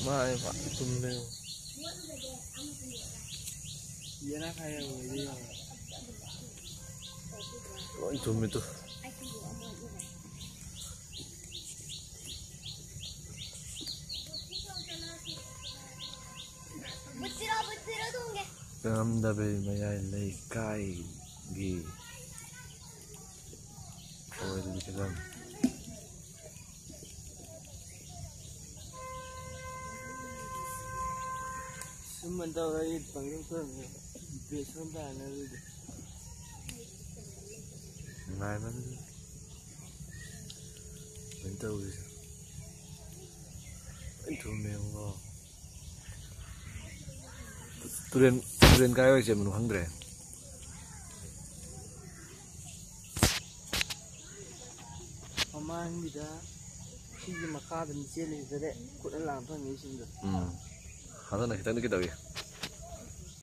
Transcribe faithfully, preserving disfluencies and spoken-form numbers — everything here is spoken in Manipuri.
ꯃꯥ ꯑꯩ ꯐꯖꯅ ꯇꯨꯝꯃꯦ꯫ ꯌꯦꯅꯥ ꯈꯥꯏ ꯌꯥꯝ ꯑꯣꯏꯔꯦ꯫ ꯂꯣꯏ ꯇꯨꯝꯃꯤ ꯇꯨ꯫ ꯆꯥꯝꯗꯕꯤ ꯃꯌꯥꯏ ꯂꯩꯀꯥꯏꯒꯤ ꯑꯣꯏꯔꯤꯕ ꯐꯤꯕꯝ꯫ ꯁꯨꯝꯕ ꯇꯧꯔꯗꯤ ꯄꯪꯇꯧ ꯇꯧꯔꯝꯃꯦ꯫ ꯕꯦꯁ ꯑꯣꯟ ꯇꯥꯔꯅꯤ ꯑꯗꯨꯗꯤ꯫ ꯅꯨꯡꯉꯥꯏꯕꯅꯤ꯫ ꯀꯩꯅꯣ ꯇꯧꯔꯤꯁꯦ꯫ ꯂꯣꯏ ꯊꯨꯝꯃꯦꯕꯀꯣ꯫ ꯇꯨꯔꯦꯟ, ꯇꯨꯔꯦꯟ ꯀꯥꯏꯋꯥꯏ ꯆꯦꯟꯕꯅꯣ ꯈꯪꯗ꯭ꯔꯦ꯫ ꯃꯃꯥꯡꯒꯤꯗ ꯁꯤꯒꯤ ꯃꯈꯥꯗꯅꯤ ꯆꯦꯜꯂꯤꯁꯦ, ꯈꯨꯠꯅ ꯂꯥꯝ ꯐꯪꯉꯤ ꯏꯁꯤꯡꯗꯣ꯫ ꯎꯝ꯫ ꯍꯟꯗꯛꯅ ꯈꯤꯇꯪꯗꯤ ꯀꯩꯗꯧꯏ?